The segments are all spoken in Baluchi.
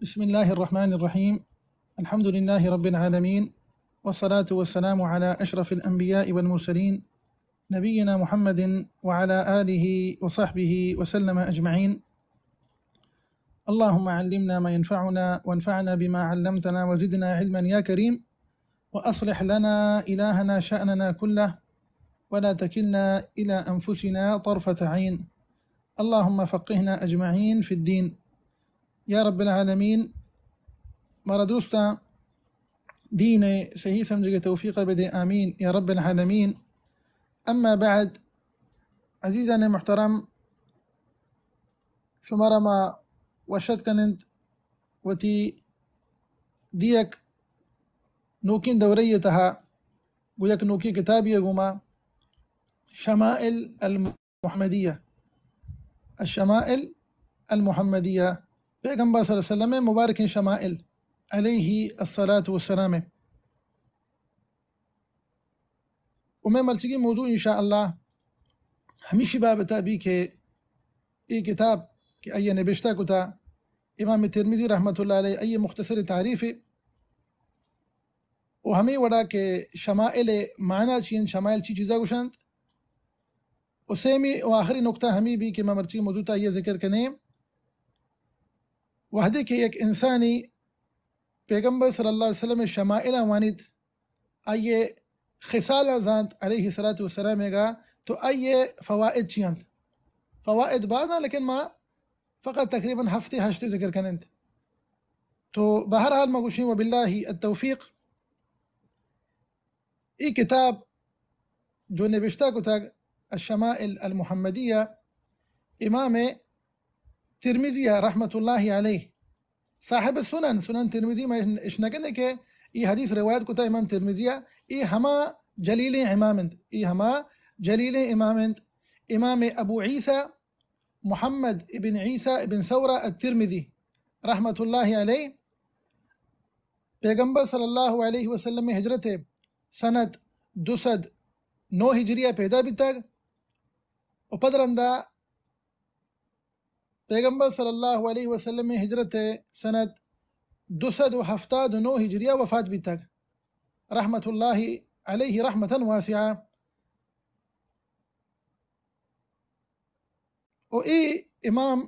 بسم الله الرحمن الرحيم. الحمد لله رب العالمين، والصلاة والسلام على أشرف الأنبياء والمرسلين، نبينا محمد وعلى آله وصحبه وسلم أجمعين. اللهم علمنا ما ينفعنا، وانفعنا بما علمتنا، وزدنا علما يا كريم، وأصلح لنا إلهنا شأننا كله، ولا تكلنا إلى أنفسنا طرفة عين. اللهم فقهنا أجمعين في الدين. يا رب العالمين، مارا درستاں دین ءِ صحیح سمجھگ ءِ توفیق ءَ بدے، آمین یا رب العالمین۔ اما بعد، عزیزان محترم، شمارا ما وش اتک کننت وتی دیک نوکیں دورہ ءِ تہا گوں یک نوکیں کتابے ءَ گوما، شمائل الم-، محمدیہ، الشمائل المحمدیہ، پیغمبر صلی اللہ علیہ وسلم ءِ مبارکیں شمائل علیہ الصلاۃ والسلام۔ و مئے مرچگی موضوع انشاءاللہ ہمیشی بابتا بی کہ اے کتاب کہ آئی ءَ نبشتہ کتا امام ترمذی رحمۃ اللہ علیہ، آئی ءِ مختصر تعریف ءَ، و ہمے وڑا کہ شمائل ءِ معنی چی انت، شمائل چی چیزا گوشنت، و سیمی و آخری نقطہ ہمے بی کہ ما مرچی موضوع تا آئی ءَ ذکر کنیں۔ وہدے کہ یک انسانی پیغمبر صلی اللہ علیہ وسلم ءِ شمائل ءَ وانیت، آئی ءِ خصال ءَ زانت علیہ الصلاۃ والسلام ءَ گا، تو آئی ءِ فوائد چی انت؟ فوائد باز انت، لیکن ما فقط تقریباً ہفتے ہشتے ذکر کننت۔ تو بہرحال ما گوشیں وباللہ التوفیق۔ اے کتاب جو نبشتہ کتگ الشمائل المحمدیہ، امام ترمذی رحمۃ اللہ علیہ، صاحب سنن، سنن ترمذی، ما اش نہ کنیں کہ اے حدیث روایت کتا امام ترمذی، اے ہما جلیلیں امام انت، اے ہما جلیلیں امام انت، امام ابو عیسی محمد ابن عیسی ابن ثورہ الترمذی رحمۃ اللہ علیہ۔ پیغمبر صلی اللہ علیہ وسلم ءِ ہجرت ءَ سنت دو سد نو ہجری ءَ پیدا بیتگ و پد رندا پیغمبر صلی اللہ علیہ وسلم ءِ ہجرت ءَ سنت دو سد و ہفتاد و نو ہجری ءَ وفات بیتگ، رحمۃ اللہ علیہ رحمتاً واسعہ۔ و اے امام،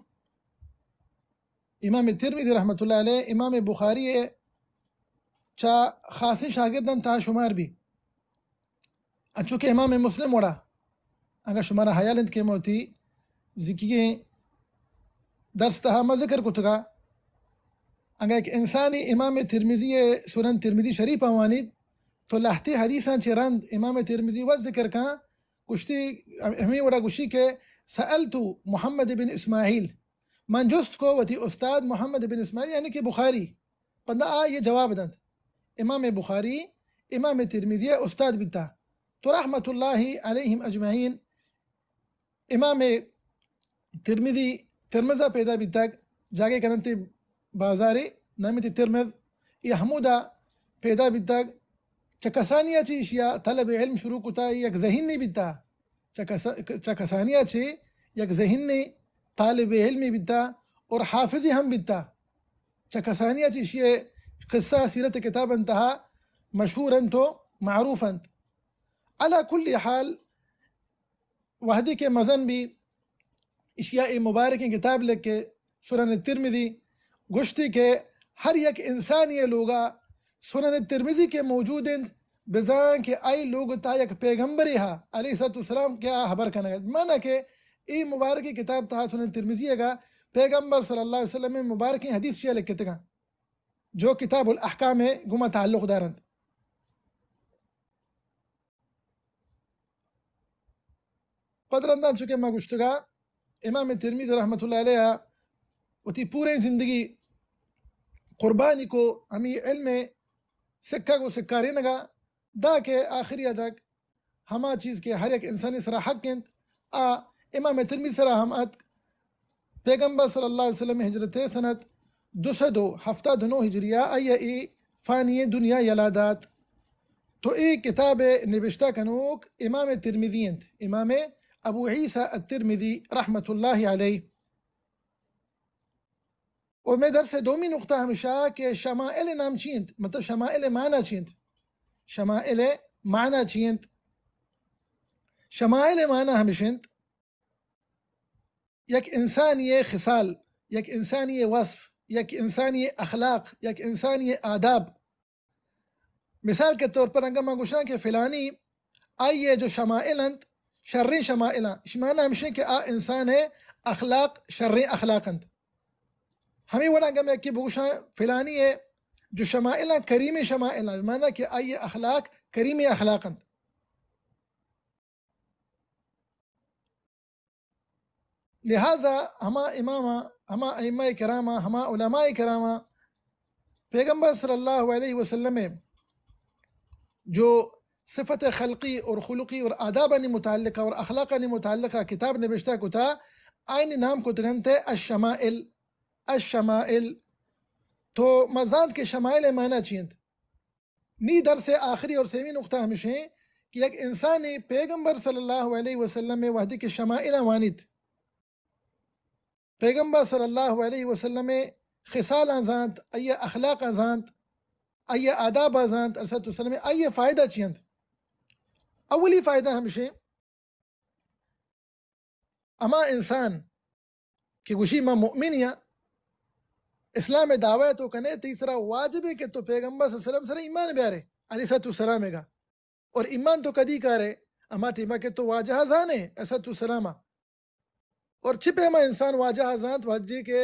امام ترمذی رحمۃ اللہ علیہ، امام بخاری ءِ چا خاصیں شاگرداں تہا شمار بی۔ انچو کہ امام مسلم وڑا، اگاں شمارا حیال انت کہ ما وتی زکیگیں درس تہا ما ذکر کتگا، اگاں یک انسانی امام ترمذی ءِ سنن ترمذی شریف ءَ وانیت، تو لہتے حدیثاں چہ رند امام ترمذی وت ذکر کن، گوشتی، ہمے وڑا گوشی کہ سألت محمد بن اسماعیل، من جست کو وتی استاد محمد بن اسماعیل، یعنی کہ بخاری، پدا آ یہ جواب دنت۔ امام بخاری امام ترمذی ءِ استاد بیتا، تو رحمت اللہ علیہم اجمعین۔ امام ترمذی ترمذا پیدا بیتگ، جاگے کننتے بازارے نامیتے ترمذ، اے ہمودا پیدا بیتگ۔ چہ کسانیا چہ ایشیا طلب علم شروع کتا، اے یک ذہینے بیتا۔ چہ کس-، چہ کسانیا چہ یک ذہینے طالب علمے بیتا اور حافظے ہم بیتا۔ چہ کسانیا چہ ایشی قصہ سیرت کتاباں تہا مشہور انت و معروف انت۔ علی کل حال، وہدے کہ مزن بی، ایشیا اے مبارکیں کتاب لکھے، سنن ترمذی، گوشتی کہ ہر یک انسانی لوگا سنن ترمذی کہ موجود انت، بزاں کہ آئی لوگ تا یک پیغمبرے ہا، علیہ الصلوۃ والسلام، کہ آ حبر کنگ ات۔ مانا کہ اے مبارکیں کتاب تہا سنن ترمذی گا پیغمبر صلی اللہ علیہ وسلم مبارکیں حدیث شیا لکھتگا، جو کتاب الاحکام گما تعلق دارنت۔ پد رندا چونکہ ما گوشتگا، امام ترمذی رحمت اللہ علیہ وتی پوریں زندگی قربانی کو ہمی علم سکگ و سکارینگا، دا کہ آخری تک ہما چیز کہ ہر یک انسانی سرا حق انت، آ امام ترمذی سرا ہم اتک۔ پیغمبر صلی اللہ علیہ وسلم ہجرت سنت دو سد و ہفتاد و نو ہجریہ آئی اے فانی دنیا یلا دات۔ تو اے کتاب نبشتہ کنوک امام ترمذی انت، امام ابو عیسی الترمذی رحمت اللہ علیہ۔ و مئے درس ءِ دومی نقطہ ہمیش اِنت کہ شمائل ءِ نام چی اِنت؟ مطلب، شمائل ءِ معنی چی اِنت؟ شمائل ءِ معنی چی اِنت؟ شمائل ءِ معنی ہمیش اِنت، یک انسانی ءِ خصال، یک انسانی ءِ وصف، یک انسانی ءِ اخلاق، یک انسانی ءِ آداب۔ مثال کے طور پر انگا ما گوشاں کہ فلانی، آئی ءِ جو شمائل اَنت، شریں شمائل اَنت، ایشی معنی ہمیش اِنت کہ آ انسان ءِ اخلاق شریں اخلاق اَنت۔ ہمے وڑا انگا ما یکے بگوشاں فلانی ءِ جو شمائل اَنت، کریمیں شمائل اَنت، معنی کہ آئی ءِ اخلاق کریمیں اخلاق اَنت۔ لہذا ہما اماماں، ہما ائمہ کراما، ہما علماء کراما پیغمبر صلی اللہ علیہ وسلم ءِ جو صفت خلقی اور خلقی اور آدابانی متعلقہ اور اخلاقانی متعلقہ کتاب نبشتہ کتا، آئینی نام کتگ اَنت الشمائل، الشمائل۔ تو ما زانت کہ شمائل ءِ معنی چی اِنت؟ نی درس ءِ آخری اور سیمی نقطہ ہمیش اِنت کہ یک انسانے پیغمبر صلی اللہ علیہ وسلم ءِ وہدے کہ شمائلاں وانیت، پیغمبر صلی اللہ علیہ وسلم ءِ خصالاں زانت، آئی ءِ اخلاقاں زانت، آئی ءِ آداباں زانت، علیہ الصلوۃ والسلام، آئی ءِ فائدہ چی اَنت؟ اولی فائدہ ہمیش اِنت، ہما انسان کہ گوشی من مؤمن آں، اسلام ءِ دعوی تو کنے، تئی سرا واجب اِنت کہ تو پیغمبر صلی اللہ علیہ وسلم سرا ایمان بیارے، علیہ الصلوۃ والسلام ءَ گا۔ اور ایمان تو کدی کارے؟ ہما ٹیما کہ تو واجہ ءَ زانے، علیہ الصلوۃ والسلام ءَ۔ اور چی پیما انسان واجہ ءَ زانت؟ وہدے کہ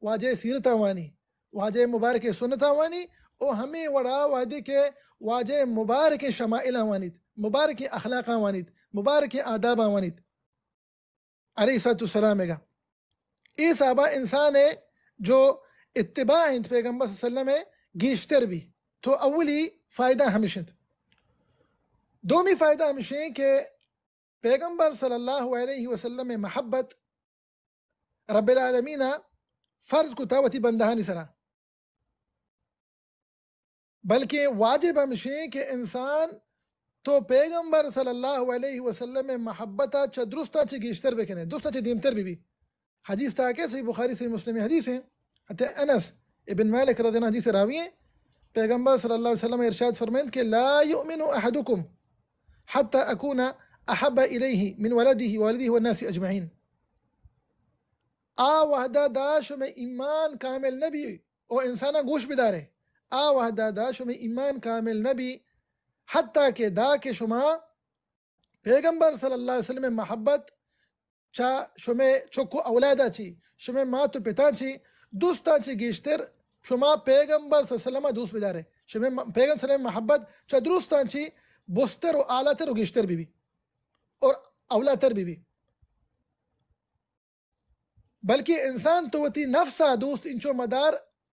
واجہ ءِ سیرتاں وانی، واجہ ءِ مبارکیں سنتاں وانی، او ہمے وڑا وہدے کہ واجہ ءِ مبارکیں شمائلاں وانیت، مبارکیں اخلاقاں وانیت، مبارکیں آداباں وانیت، علیہ الصلوۃ والسلام ءَ گا۔ اے حسابا انسان ءِ جو اتباع اِنت پیغمبر صلی اللہ علیہ وسلم ءِ، گیشتر بی۔ تو اولی فائدہ ہمیش اِنت۔ دومی فائدہ ہمیش اِنت کہ پیغمبر صلی اللہ علیہ وسلم ءِ محبت رب العالمین ءَ فرض کتا وتی بندہانی سرا، بلکہ واجب ہمیش اِنت کہ انسان تو پیغمبر صلی اللہ علیہ وسلم ءِ محبت ءَ چہ درستاں چہ گیشتر بکنے، درستاں چہ دیمتر بہ بی۔ حدیث تہا کہ صحیح بخاری، صحیح مسلم ءِ حدیث اِنت، حضرت انس ابن مالک رضی اللہ عنہ حدیث ءِ راوی اِنت، پیغمبر صلی اللہ علیہ وسلم ارشاد فرمائینت کہ لا یؤمن احدکم حتی اکون احب الیہ من ولدہ ووالدہ والناس اجمعین۔ آ وہدا دا شمئے ایمان کامل نبی، او انساناں گوش بدارے، آ وہدا دا شمئے ایمان کامل نبی، حتی کہ دا کہ شما پیغمبر صلی اللہ علیہ وسلم ءِ محبت چہ شمئے چک و اولادا چی، شمئے مات و پتاں چی، دوستاں چی گیشتر شما پیغمبر صلی اللہ علیہ وسلم ءَ دوست بدارے۔ شمئے م-، پیغمبر صلی اللہ علیہ وسلم ءِ محبت چہ درستاں چی بستر و اعلیٰ تر و گیشتر بہ بی اور اولیٰ تر بہ بی۔ بلکہ انسان تو وتی نفس ءَ دوست انچو مدار،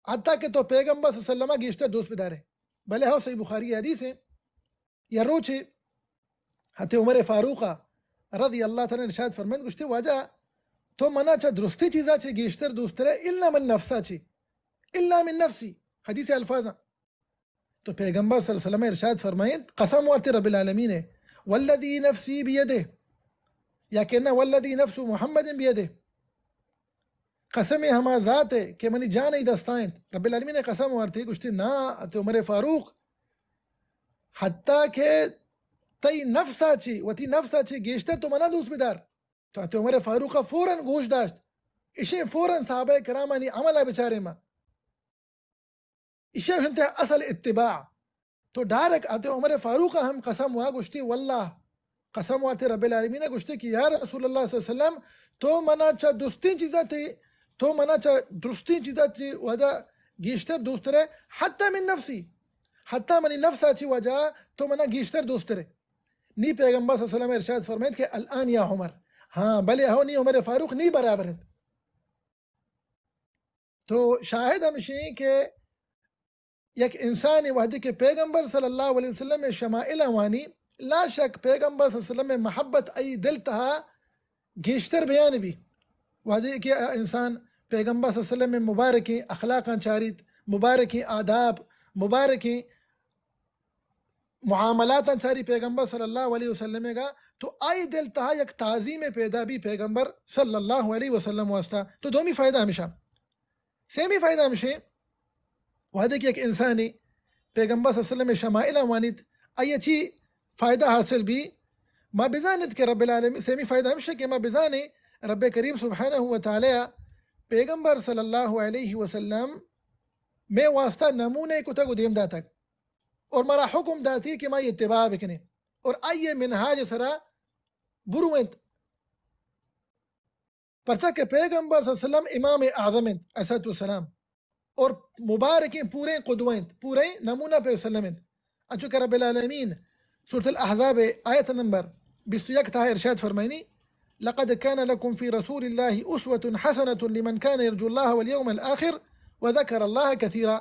حتی کہ تو پیغمبر صلی اللہ علیہ وسلم ءَ گیشتر دوست بدارے۔ بلے ہو، صحیح بخاری ءِ حدیث اِنت، یا روچے حضرت عمر فاروق رضی اللہ تعالی عنہ ارشاد فرمائینت، گوشتی، واجہ، تو منا چہ درستیں چیزاں چہ گیشتر دوست ترے، الا من نفسا چی، الا من نفسی۔ حدیث ءِ الفاظاں۔ تو پیغمبر صلی اللہ علیہ وسلم ارشاد فرمائینت، قسم وارتے رب العالمین ءَ، والذی نفسی بیدہ، یا کہ نہ، والذی نفس محمد بیدہ، قسم ہما ذات ءَ کہ منی جان ای دستا اِنت۔ رب العالمین ءَ قسم وارتے، گوشتی، نا، حضرت عمر فاروق، حتی کہ تئی نفسا چی، وتی نفسا چی گیشتر تو منا دوست بدار۔ تو حضرت عمر فاروق ءَ فوراً گوش داشت۔ اشیں فوراً صحابہ کرامانی عمل ءَ بچارے ما۔ ایشی ءَ گوشنت اصل اتباع۔ تو ڈائریکٹ حضرت عمر فاروق ءَ ہم قسم وا، گوشتی، واللہ، قسم وارتے رب العالمین ءَ، گوشتی کہ یا رسول اللہ صلی اللہ علیہ وسلم، تو منا چہ درستیں چیزاں تئی، تو منا چہ درستیں چیزاں تئی وجہ گیشتر دوست ترے، حتی من نفسی، حتی منی نفسا چی وجہ تو منا گیشتر دوست ترے۔ نی پیغمبر صلی اللہ علیہ وسلم ارشاد فرمائیت کہ الآن یا عمر، ہاں، بلے ہو نی عمر فاروق، نی برابر اِنت۔ تو شاہد ہمیش اِنت کہ یک انسانے وہدے کہ پیغمبر صلی اللہ علیہ وسلم ءِ شمائل وانی، لا شک پیغمبر صلی اللہ علیہ وسلم ءِ محبت آئی دل تہا گیشتر بیان بی۔ وہدے کہ انسان پیغمبر صلی اللہ علیہ وسلم ءِ مبارکیں اخلاقاں چاریت، مبارکیں آداب، مبارکیں معاملاتاں چاری پیغمبر صلی اللہ علیہ وسلم ءَ گا، تو آئی دل تہا یک تعظیم پیدا بی پیغمبر صلی اللہ علیہ وسلم واسطہ۔ تو دومی فائدہ ہمیش اِنت۔ سیمی فائدہ ہمشیں، وہدے کہ یک انسانے پیغمبر صلی اللہ علیہ وسلم شمائل وانیت، آئی چی فائدہ حاصل بی؟ ما بزانت کہ رب العالمین، سیمی فائدہ ہمشیں کہ ما بزانیں رب کریم سبحانہ و تعالی پیغمبر صلی اللہ علیہ وسلم میں واسطہ نمونہ کتگ و دیم داتگ اور مارا حکم داتی کہ ما اتباع بکنیں اور آئی منہاج سرا بروینت۔ پرچا کہ پیغمبر صلی اللہ علیہ وسلم امام اعظم انت، علیہ الصلوۃ والسلام، اور مبارکیں پوریں قدوہ انت، پوریں نمونہ پہ وسلم انت۔ انچو کہ رب العالمین سورۃ الاحزاب آیت نمبر بیست و یک تہا ارشاد فرمائنی، لقد كان لكم في رسول الله أسوة حسنة لمن كان يرجو الله واليوم الآخر وذكر الله كثيرا۔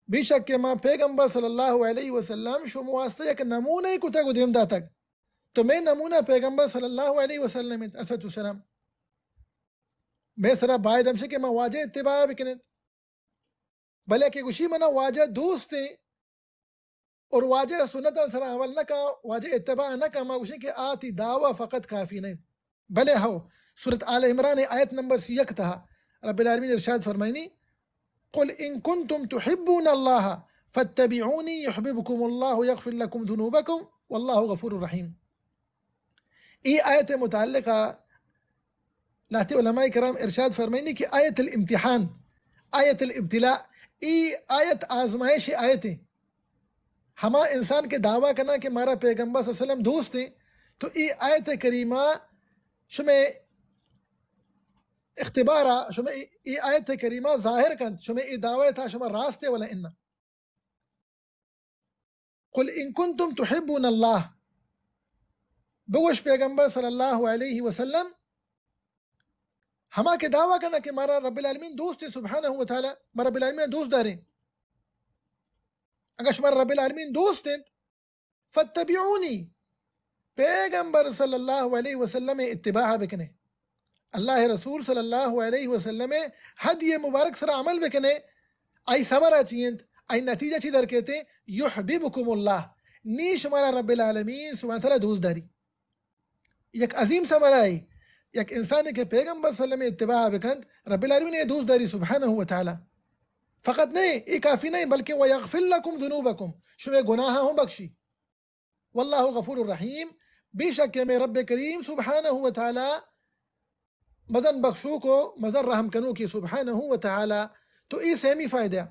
بے شک کہ ما پیغمبر صلی اللہ علیہ وسلم شما واسطہ یک نمونہ کتگ و دیم داتگ۔ تو میں نمونہ پیغمبر صلی اللہ علیہ وسلم انت، علیہ الصلوۃ والسلام۔ میں سرا باید ہمشی کہ ما واجہ اتباع بکنت۔ بلے کہ گوشی منا واجہ دوست ہیں اور واجہ سنت سرا عمل نہ کا، واجہ اتباع نہ کا، ما گوشیں کہ آتی دعویٰ فقط کافی نہیں۔ بلے ہو، سورۃ آل عمران آیت نمبر سی یک تہا رب العالمین ارشاد فرمائنی، قل ان کنتم تحبون اللہ فاتبعونی یحببکم اللہ یغفر لکم ذنوبکم واللہ غفور رحیم۔ ای آیت متعلقہ لہتے علماء کرام ارشاد فرمائنی کہ آیت الامتحان، آیت الابتلاء، ای آیت آزمائش آیت ہیں۔ ہما انسان کہ دعویٰ کنا کہ مارا پیغمبر صلی اللہ علیہ وسلم دوست ہیں، تو ای آیت کریمہ شمے اختبارا، شمے ای، ای آیت کریمہ ظاہر کنت، شمے ای دعویٰ تھا شما راست ہے ولا انا۔ قل ان کنتم تحبون اللہ، بگوش پیغمبر صلی اللہ علیہ وسلم، ہما کہ دعویٰ کنا کہ مارا رب العالمین دوست ہیں سبحانہ و تعالی، ما رب العالمین دوست داریں۔ اگر شما رب العالمین دوست انت، فاتبعونی، پیغمبر صلی اللہ علیہ وسلم اتباع بکنے، اللہ رسول صلی اللہ علیہ وسلم ہدی مبارک سرا عمل بکنے، آئی ثمرہ چی انت، آئی نتیجہ چی درکیتے؟ یحببکم اللہ، نی شمارا رب العالمین سبحانہ تعالی دوست داری۔ یک عظیم ثمرہ ہے، یک انسانے کہ پیغمبر صلی اللہ علیہ وسلم اتباع بکنت، رب العالمین یہ دوست داری سبحانہ و تعالی۔ فقط نہیں، یہ کافی نہیں، بلکہ ویغفر لکم ذنوبکم، شمے گناہ ہوں بخشی۔ واللہ غفور الرحیم، بے شک کہ میں رب کریم سبحانہ و تعالی مزن بخشوک و مزن رحم کنوکی سبحانہ و تعالی۔ تو ای سیمی فائدہ۔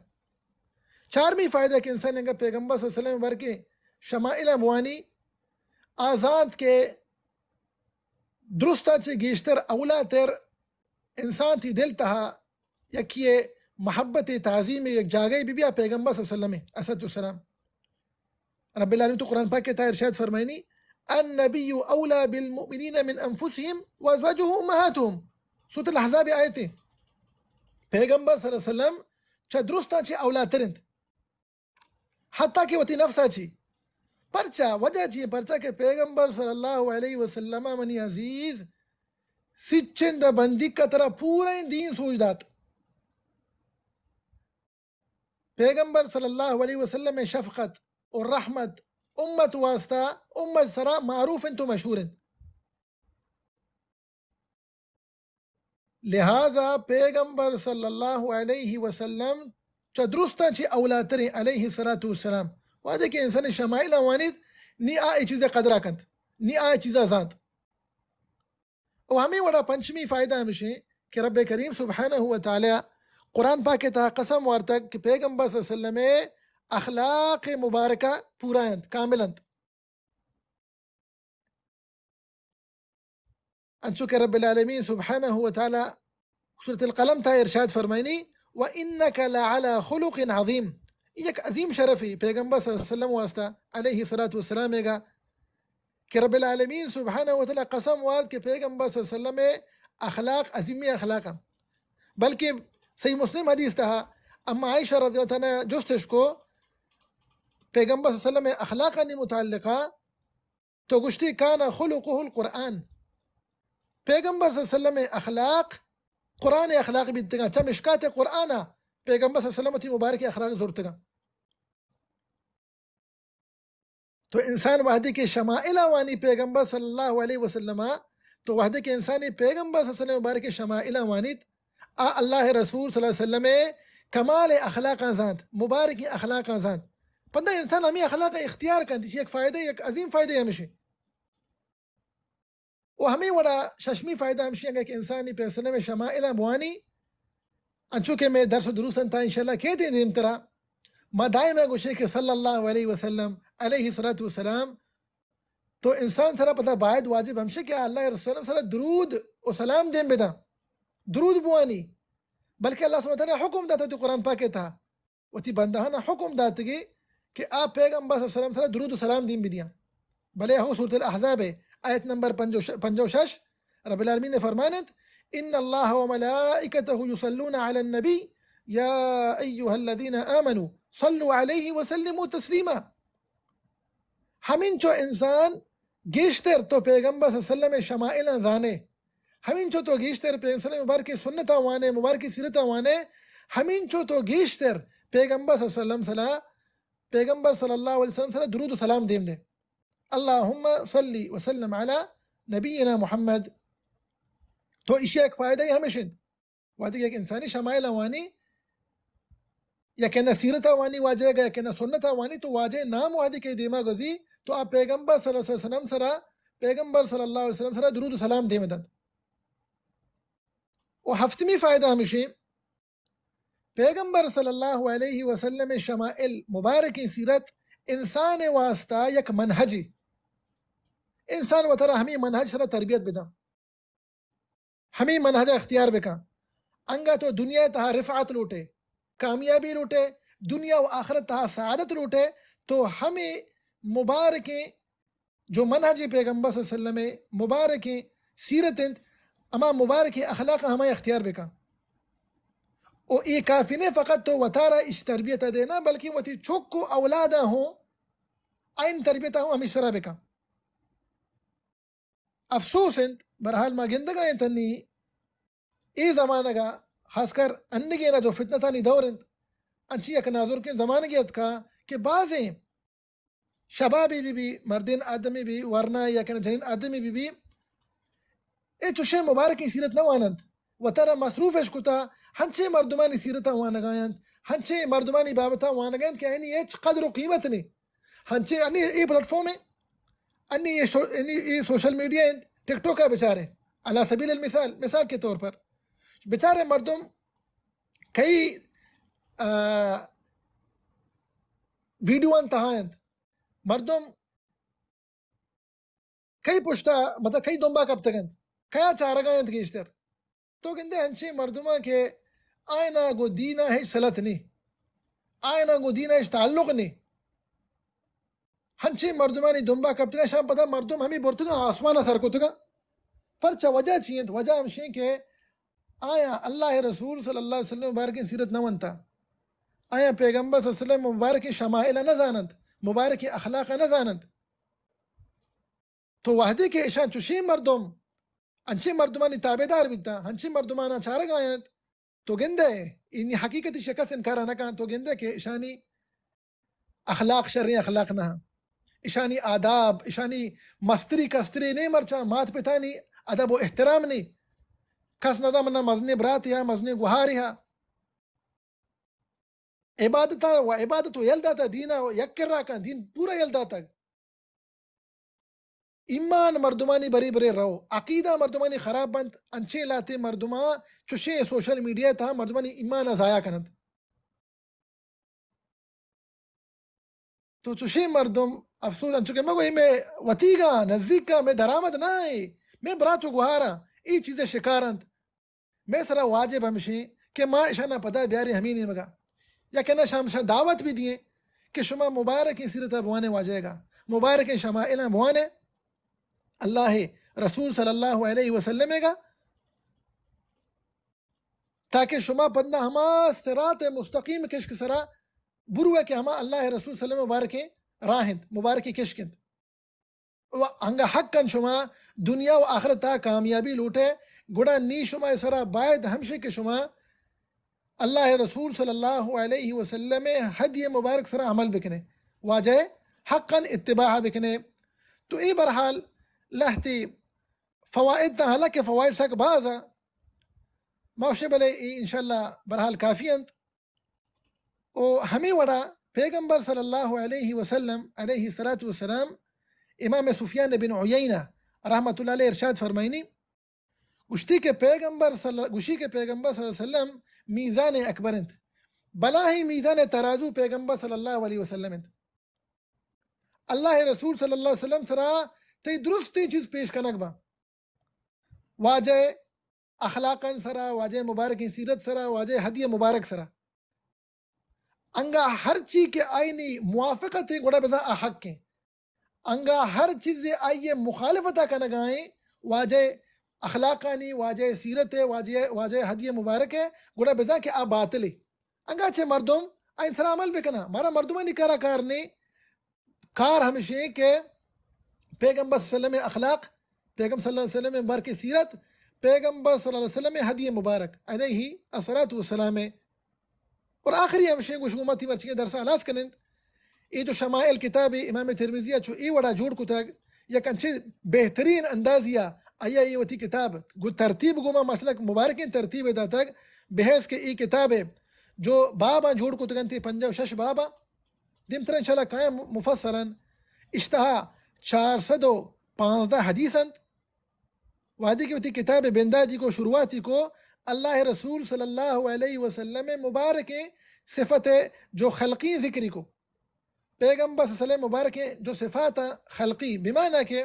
چارمی فائدہ کہ انسان انگا پیغمبر صلی اللہ علیہ وسلم بارکے شمائل بوانی، آزانت کہ درستا چے گیشتر اولا تر انسان تی دل تہا یکی محبت تعظیم یک جاگہ بی بیا پیغمبر صلی اللہ علیہ وسلم، الصلوۃ والسلام۔ رب العالمین تو قرآن پاک کے تہا ارشاد فرمائنی، النبی اولی بالمؤمنین من انفسهم وازواجه امهاتهم۔ سورۃ الاحزاب آیت ہے۔ پیغمبر صلی اللہ علیہ وسلم چہ درستاں چہ اولاتر انت، حتیٰ کہ وتی نفسا چی۔ پرچا؟ وجہ چی؟ پرچا کہ پیغمبر صلی اللہ علیہ وسلم منی عزیز سچند بندی کا ترا پورا دین سوج دات۔ پیغمبر صلی اللہ علیہ وسلم شفقت و رحمت امت واسطہ، امت سرا معروف انت و مشہور انت۔ لہذا پیغمبر صلی اللہ علیہ وسلم چہ درستاں چہ اولاتریں علیہ الصلوۃ والسلام۔ وہدے کہ انسان شمائل وانیت، نی آ اے چیز قدرہ کنت، نی آ اے چیز زانت۔ و ہمے وڑا پنچمی فائدہ ہمشیں کہ رب کریم سبحانہ و تعالی قرآن پاک تہا قسم وارتگ کہ پیغمبر صلی اللہ علیہ وسلم اخلاق مبارکہ پورا انت، کامل انت۔ انچو کہ رب العالمین سبحانہ و تعالی سورۃ القلم تہا ارشاد فرمائنی، وانک لعلی خلق عظیم، یک عظیم شرفی پیغمبر صلی اللہ علیہ وسلم واسطہ علیہ الصلوۃ والسلام گا کہ رب العالمین سبحانہ و تعالی قسم وارت کہ پیغمبر صلی اللہ علیہ وسلم اخلاق عظیم اخلاق ہیں۔ بلکہ صحیح مسلم حدیث تہا اما عائشہ رضی اللہ تعالی عنہا جستش کو پیغمبر صلی اللہ علیہ وسلم اخلاقانی متعلقہ، تو گشتی کان خلقہ القرآن، پیغمبر صلی اللہ علیہ وسلم اخلاق قرآن اخلاق بیتگا، چہ مشکات قرآن پیغمبر صلی اللہ علیہ وسلم تی مبارک اخلاق زرتگا۔ تو انسان وہدے کہ شمائل وانی پیغمبر صلی اللہ علیہ وسلم، تو وہدے کہ انسان پیغمبر صلی اللہ علیہ وسلم مبارک شمائل وانیت، آ اللہ رسول صلی اللہ علیہ وسلم کمال اخلاقاں زانت، مبارکیں اخلاقاں زانت۔ پدا انسان ہمیں اخلاق اختیار کنت، ایشی یک فائدہ، یک عظیم فائدہ ہمیشی۔ و ہمیں وڑا ششمی فائدہ ہمشی، اگر کہ انسانی پیسلم شمائلاں بوانی، انچو کہ میں درس و دروسن تا انشاءاللہ کیت دیمترا، ما دائما گوشے کہ صلی اللہ علیہ وسلم، علیہ الصلوۃ والسلام، تو انسان سرا پدا باید واجب ہمشی کہ اللہ رسول سرا درود و سلام دیم بدا، درود بوانی، بلکہ اللہ سبحانہ وتعالی حکم داتا تو قرآن پاک تھا، وتی بندہانا حکم داتگی کہ آ پیغمبر صلی اللہ علیہ وسلم سرا درود و سلام دیم بدیاں۔ بلے ہو سورۃ الاحزاب ہے، آیت نمبر پنجاہ و شش، رب العالمین نے فرمانت، ان اللہ و ملائکتہ یصلون علی النبی یا ایھا الذین آمنوا صلوا علیہ وسلموا تسلیما۔ ہمینچو انسان گیشتر تو پیغمبر صلی اللہ علیہ وسلم شمائلاں زانے، ہمینچو تو گیشتر پیغمبر صلی اللہ علیہ وسلم مبارکیں سنتاں وانے، مبارکیں سیرتاں وانے، ہمینچو تو گیشتر پیغمبر صلی اللہ علیہ وسلم سرا، پیغمبر صلی اللہ علیہ وسلم سرا درود و سلام دیم دے۔ اللہم صلی وسلم علی نبینا محمد۔ تو ایشی یک فائدہ ہمیش انت۔ وہدے کہ یک انسانی شمائل وانی، یا کہ نہ سیرت وانی واجہ گا، یا کہ نہ سنت وانی، تو واجہ نام وہدے کہ دیما گوزی، تو آ پیغمبر صلی اللہ علیہ وسلم سرا، پیغمبر صلی اللہ علیہ وسلم سرا درود و سلام دیم دنت۔ و ہفتمی فائدہ ہمیشی، پیغمبر صلی اللہ علیہ وسلم شمائل مبارکیں سیرت انسان واسطہ یک منہجی۔ انسان وترا ہمیں منہج سرا تربیت بدن۔ ہمیں منہج اختیار بکن۔ انگا تو دنیا تہا رفعت لوٹے، کامیابی لوٹے، دنیا و آخرت تہا سعادت لوٹے، تو ہمیں مبارکیں جو منہج پیغمبر صلی اللہ علیہ وسلم مبارکیں سیرت انت، ہما مبارکیں اخلاق ہمیں اختیار بکن۔ و اے کافی نے فقط تو وتارا اش تربیت دینا، بلکہ وتی چک و اولادا ہوں آئین تربیت ہوں ہمیں سرا بکن۔ افسوس انت، بہرحال ما گندگا انت انی اے زمانگا، خاص کر انگینا جو فتنتانی دور انت، انچی یک نازرکیں زمانگی اتکا کہ بازیں شبابی بی بی، مردین آدمی بی، ورنا یا کہ جنین آدمی بی بی، اے چوشیں مبارکیں سیرت نہ واننت۔ وترا مصروف اش کتا، ہنچیں مردمانی سیرتاں وانگا انت، ہنچیں مردمانی بابتاں وانگا انت کہ آیانی ہچ قدر و قیمت نی۔ ہنچیں انی اے پلیٹ فارم ہے، انی اے شو-، انی اے سوشل میڈیا انت، ٹک ٹاک ہے بچارے، علی سبیل المثال، مثال کے طور پر، بچارے مردم کئی، آ، ویڈیو انت تہا انت، مردم کئی پشتا، مطلب کئی دنبا کپتگ انت، کیا چارگا انت گیشتر۔ تو گندے انچیں مردماں کہ آئینا گو دینا ہچ سلت نی، آئینا گو دینا ہچ تعلق نی۔ ہنچیں مردمانی دنبا کپتگا، شان پدا مردم ہمیں برتگا آسمان سر کتگا۔ پرچا وجہ چی انت؟ وجہ ہمشیں کہ آیا اللہ رسول صلی اللہ علیہ وسلم مبارکیں سیرت نہ ونتا، آیا پیغمبر صلی اللہ علیہ وسلم مبارکیں شمائل نہ زاننت، مبارکیں اخلاق نہ زاننت۔ تو وہدے کہ اشاں چوشیں مردم، انچیں مردمانی تابعدار بیتاں، انچیں مردماناں چارگ آیاں، تو گندے، اینی حقیقت شکست انکار نہ کن، تو گندے کہ اشانی اخلاق شریں اخلاق نہ، اشانی آداب، اشانی مستری کستری نے، مرچاں مات پتانی ادب و احترام نے۔ کس ندا منا مزنیں براتے ہا، مزنیں گوہارے ہا۔ عبادت و عبادت و یل داتا، دین یک کرا کن، دین پورا یل داتگ۔ ایمان مردمانی برے برے رو، عقیدہ مردمانی خراب بنت، انچیں لہتے مردماں چوشیں سوشل میڈیا تہا مردمانی ایمان ضائع کننت۔ تو چوشیں مردم، افسوس، انچو کہ مگو اے میں وتیگا نزدیکا میں درآمد نہ اے، میں برات و گوہاراں اے چیزے شکار انت۔ مئے سرا واجب ہمشیں کہ ما اشانا پدا بیاریں ہمے نیمگا، یا کہ نہ شام شان دعوت بھی دیئیں کہ شما مبارکیں سیرتا بوانے واجہ گا، مبارکیں شمائلاں بوانے اللہ رسول صلی اللہ علیہ وسلم گا، تاکہ شما پدا ہما صراط مستقیم کشک سرا بروے کہ ہما اللہ رسول صلی اللہ علیہ وسلم مبارکیں راہ انت، مبارکیں کشک انت۔ و انگا حقاً شما دنیا و آخرتا کامیابی لوٹے، گڑا نی شما سرا باید ہمشے کہ شما اللہ رسول صلی اللہ علیہ وسلم ہدی مبارک سرا عمل بکنے، واجہ حقاً اتباع بکنے۔ تو اے بہرحال لہتے فوائد تا، حالانکہ فوائد سک باز آ، ما گوشیں بلے اے انشاءاللہ بہرحال کافی انت۔ و ہمے وڑا پیغمبر صلی اللہ علیہ وسلم علیہ الصلوۃ والسلام، امام سفیان بن عیینہ رحمۃ اللہ علیہ ارشاد فرمائنی، گوشتی کہ پیغمبر صلی، گوشی کہ پیغمبر صلی اللہ علیہ وسلم میزان اکبر انت، بلاہیں میزان ترازو پیغمبر صلی اللہ علیہ وسلم انت۔ اللہ رسول صلی اللہ علیہ وسلم سرا تئی درستیں چیز پیش کنگ با، واجہ اخلاقاں سرا، واجہ مبارکیں سیرت سرا، واجہ ہدی مبارک سرا۔ انگا ہر چی کہ آئینی موافقت ہیں، گڑا بزاں آ حق ہیں۔ انگا ہر چیز آئیے مخالفت کنگائیں، واجہ اخلاقانی، واجہ سیرت ہے، واجہ، واجہ ہدی مبارک ہے، گڑا بزاں کہ آ باطل ہے۔ انگا چہ مردم آئین سرا عمل بکنا، مارا مردمانی کارا کار نے، کار ہمشیں کہ پیغمبر صلی اللہ علیہ وسلم اخلاق، پیغمبر صلی اللہ علیہ وسلم مبارک سیرت، پیغمبر صلی اللہ علیہ وسلم ہدی مبارک علیہ الصلوۃ والسلام۔ اور آخری ہمشیں گوش گومتی مرچی درس ہلاس کنند۔ اے جو شمائل کتاب امام ترمذی چو اے وڑا جوڑ کتگ، یک انچے بہترین اندازیا آیا اے وتی کتاب گو ترتیب گوما مسلک مبارکیں ترتیب داتگ، بحیث کہ اے کتاب جو باباں جوڑ کتگنت، پنجاہ و شش باباں، دیمتر انشاءاللہ کایم مفصلاً، اشتہا چار سد و پانزدہ حدیث انت۔ وہدے کہ وتی کتاب بنداتی کو، شروعاتی کو، اللہ رسول صلی اللہ علیہ وسلم مبارکیں صفت جو خلقی ذکری کو۔ پیغمبر صلی اللہ علیہ وسلم مبارکیں جو صفات خلقی، بمعنی کہ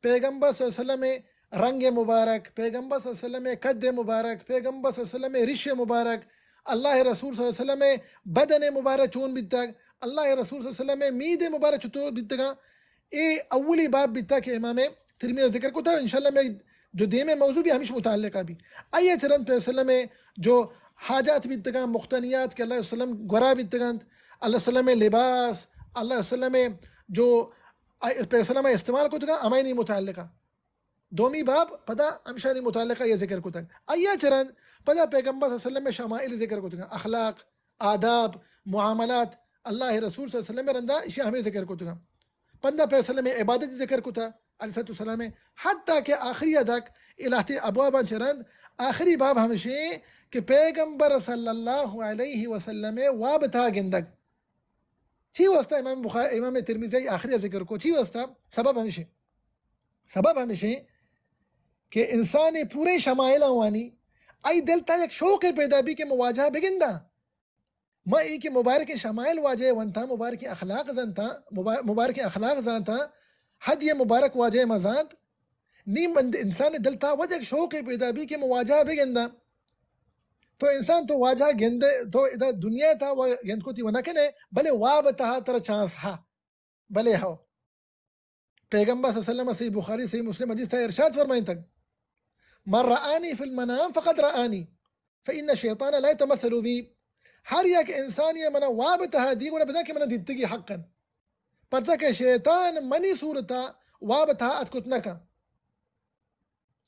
پیغمبر صلی اللہ علیہ وسلم رنگ مبارک، پیغمبر صلی اللہ علیہ وسلم قد مبارک، پیغمبر صلی اللہ علیہ وسلم ریش مبارک، اللہ رسول صلی اللہ علیہ وسلم بدن مبارک چون بیتگ، اللہ رسول صلی اللہ علیہ وسلم مید مبارک چطور بیتگاں۔ اے اولی باب بیتا کہ امام ترمذی ذکر کتا، انشاءاللہ میں جو دیم موضوع بھی ہمیش متعلقہ بھی۔ آئیے چرند پیغمبر صلی اللہ علیہ وسلم جو حاجات بیتگاں، مقتنیات کہ اللہ علیہ وسلم گورا بیتگاں، اللہ علیہ وسلم لباس، اللہ علیہ وسلم جو پیغمبر صلی اللہ علیہ وسلم استعمال کتگاں، ہمائنی متعلقہ۔ دومی باب پدا ہمشانی متعلقہ یہ ذکر کتگ۔ آیا چرند پدا پیغمبر صلی اللہ علیہ وسلم شمائل ذکر کتگاں، اخلاق، آداب، معاملات، اللہ رسول صلی اللہ علیہ وسلم رندا اشی ہمیں ذکر کتگاں۔ پندا پیغمبر صلی اللہ علیہ وسلم عبادت ذکر کتا، علیہ الصلوۃ والسلام، حتی کہ آخری ادک الہتی ابواباں چرند، آخری باب ہمشیں کہ پیغمبر صلی اللہ علیہ وسلم واب تہا گندگ۔ چی واسطہ امام بخاری، امام ترمذی آخری ذکر کو؟ چی واسطہ؟ سبب ہمشیں۔ سبب ہمشیں کہ انسان پورے شمائل وانی، آئی دل تا یک شوق پیدا بھی کہ مواجہ بگندا۔ ما اے کہ مبارک شمائل واجہ ونتا، مبارک اخلاق زانتا، مبا-، مبارک اخلاق زانتا، ہدی مبارک واجہ ما زانت، نی من انسان دل تا وجہ شوق پیدا بھی کہ مواجہ بگندا۔ تو انسان تو واجہ گندے، تو ادا دنیا تا و گند کو تی و نہ کنے، بلے واب تہا ترا چانس ہا۔ بلے ہو۔ پیغمبر صلی اللہ علیہ وسلم، صحیح بخاری، صحیح مسلم حدیث تھا، ارشاد فرمائیں تک، من رآنی فی المنام فقد رآنی فإن الشیطان لا یتمثل بی۔ ہر یک انسانی منا واب تہا دی، گڑا بزاں کہ منا دیتگی حقاً۔ پرچا کہ شیطان منی صورتا واب تہا اتکت نہ کن۔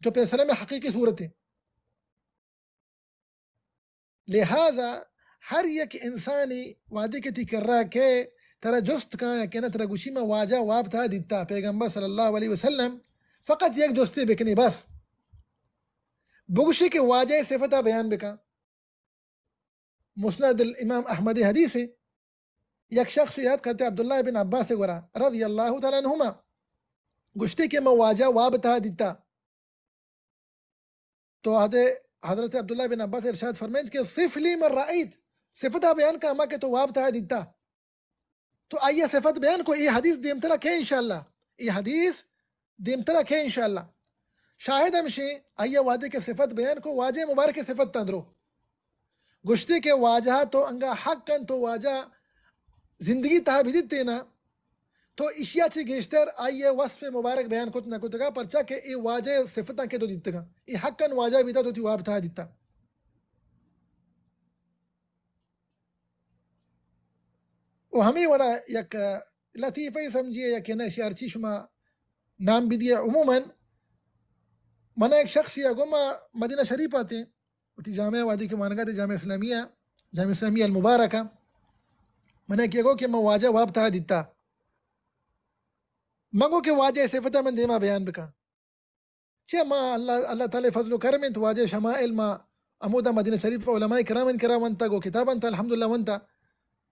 جو پیغمبر صلی اللہ علیہ وسلم حقیقی صورت ہے۔ لہذا ہر یک انسانی وہدے کہ تی کرا کہ ترا جست کاں یا کہ نہ، ترا گوشی ما واجہ واب تہا دیتا، پیغمبر صلی اللہ علیہ وسلم، فقط یک جستے بکنی بس۔ بگوشی کہ واجہ صفتا بیان بکن۔ مسند الامام احمد حدیث ہے۔ یک شخص یاد کرتے عبداللہ بن عباس گورا رضی اللہ تعالی عنہما، گوشتے کہ من واجہ واب تہا دیتا۔ تو حد-، حضرت عبداللہ بن عباس ارشاد فرمائنت کہ صف لی من رأیت، صفتا بیان کا ہما کہ تو واب تہا دیتا۔ تو آئیے صفت بیان کو، اے حدیث دیمترا کھے انشاءاللہ، اے حدیث دیمترا کھے انشاءاللہ۔ شاہد ہمشیں، آئیے وہدے کہ صفت بیان کو، واجہ مبارک صفت تندرو۔ گوشتے کہ واجہ تو انگا حق کن، تو واجہ زندگی تہا بھی دیتے نا، تو اشیا چہ گیشتر آئیے وصف مبارک بیان کت نہ کتگا، پرچا کہ اے واجہ صفتاں کہ تو دیتگا، اے حق کن واجہ بیتا تو تی واب تہا دیتا۔ و ہمے وڑا یک لطیفہ سمجھیے یا کہ نہ، شی ہرچی شما نام بدیے۔ عموماً منا یک شخصی گو، ما مدینہ شریف آتے، وتی جامعہ وادی کہ وانگا تے، جامعہ اسلامیہ، جامعہ اسلامیہ المبارکہ، منا کہ گو کہ ما واجہ واب تہا دیتا۔ من گو کہ واجہ صفتا من دیما بیان بکا۔ چہ ما اللہ، اللہ تعالی فضل و کرم انت، واجہ شمائل ما ہمودا مدینہ شریف علماء کرام ان کرا ونتا، گو کتاب انت الحمدللہ ونتا۔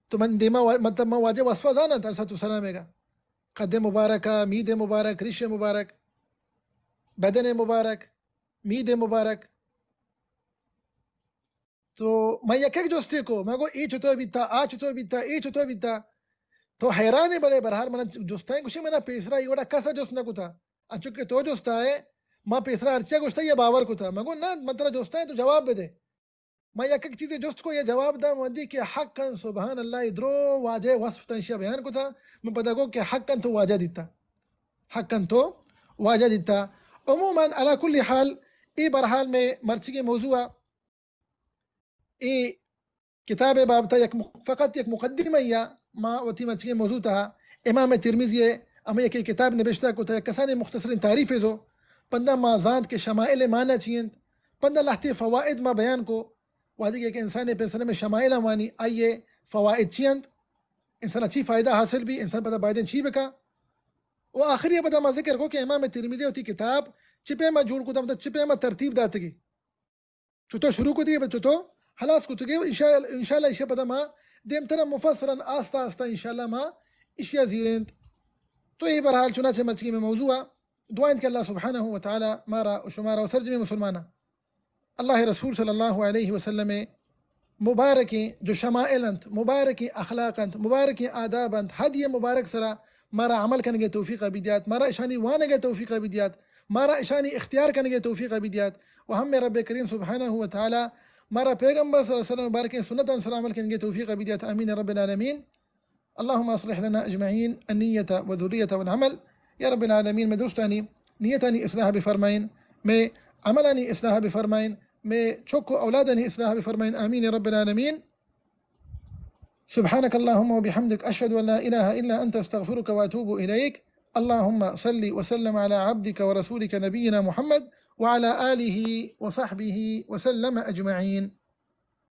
تو من دیما وا-، مطلب من واجہ وصفہ زاناں علیہ الصلوۃ والسلام گا۔ قد مبارک، مید مبارک، ریش مبارک، بدن مبارک، مید مبارک۔ تو من یک یک جستے کو، من گو اے چطور بیتا، آ چطور بیتا، اے چطور بیتا۔ تو حیران ئے، بلے بہرحال من جستائیں گوشی، منا پیسرا ای وڑا کسا جست نہ کتا۔ انچو کہ تو جستا ہے، ما پیسرا ہرچیا گوشتا یا باور کتا۔ من گو نہ، من ترا جستائیں تو جواب بدے۔ من یک یک چیزے جست کو یا جواب دا، من دی کہ حقاً سبحان اللہ، ای درو واجہ وصف تنشیا بیان کتا۔ من پدا گو کہ حقاً تو واجہ دیتا، حقاً تو واجہ دیتا۔ عموماً علی کل حال، اے بہرحال میں مرچی کے موضوع اے کتاب ءِ بابت ءَ یک مق-، فقط یک مقدمہ یا ما وتی مرچیگیں موضوع تہا امام ترمذی ءِ ہمے یکے کتاب نبشتہ کتہ، یک کسانیں مختصریں تعریفے زو، پندا ما زانت کہ شمائل ءِ معنی چی انت، پندا لہتے فوائد ما بیان کو، وہدے کہ یک انسانے پیسر میں شمائل وانی، آئی ءِ فوائد چی انت، انسان ءَ چی فائدہ حاصل بی، انسان پدا بایدیں چی بکا۔ و آخری ءَ پدا ما ذکر کو کہ امام ترمذی وتی کتاب چہ پیما جوڑ کتہ، مطلب چہ پیما ترتیب داتگی۔ چطور شروع کتگی، چطور خلاص کتگی، و انشاء-، انشاءاللہ ایشی پدا ما دیمترا مفصلاً آستہ آستہ انشاءاللہ ما ایشی زیرینت۔ تو اے بہرحال چنانچہ مرچی میں موضوع دعا انت کہ اللہ سبحانہ و تعالی مارا و شمارا و سرجمیں مسلماناں اللہ رسول صلی اللہ علیہ وسلم مبارکیں جو شمائل انت، مبارکیں اخلاق انت، مبارکیں آداب انت، ہدی مبارک سرا مارا عمل کنگے توفیق بدیات، مارا اشانی وانگے توفیق بدیات، مارا اشانی اختیار کنگے توفیق بدیات، و ہمیں رب کریم سبحانہ و تعالی مارا پیغمبر صلی اللہ علیہ وسلم مبارکیں سنتاں سرا عمل کنگے توفیق بدیات۔ آمین رب العالمین۔ اللهم اصلح لنا اجمعین النیة والذریة والعمل۔ یا رب العالمین، میں درستانی نیتانی اصلاح بفرمائن، میں عملانی اصلاح بفرمائن، میں چک و اولادانی اصلاح بفرمائن۔ آمین یا رب العالمین۔ سبحانك اللهم وبحمدك، أشهد أن لا إله إلا أنت، أستغفرك وأتوب إليك۔ اللهم صل وسلم على عبدك ورسولك نبينا محمد وعلى آله وصحبه وسلم أجمعين۔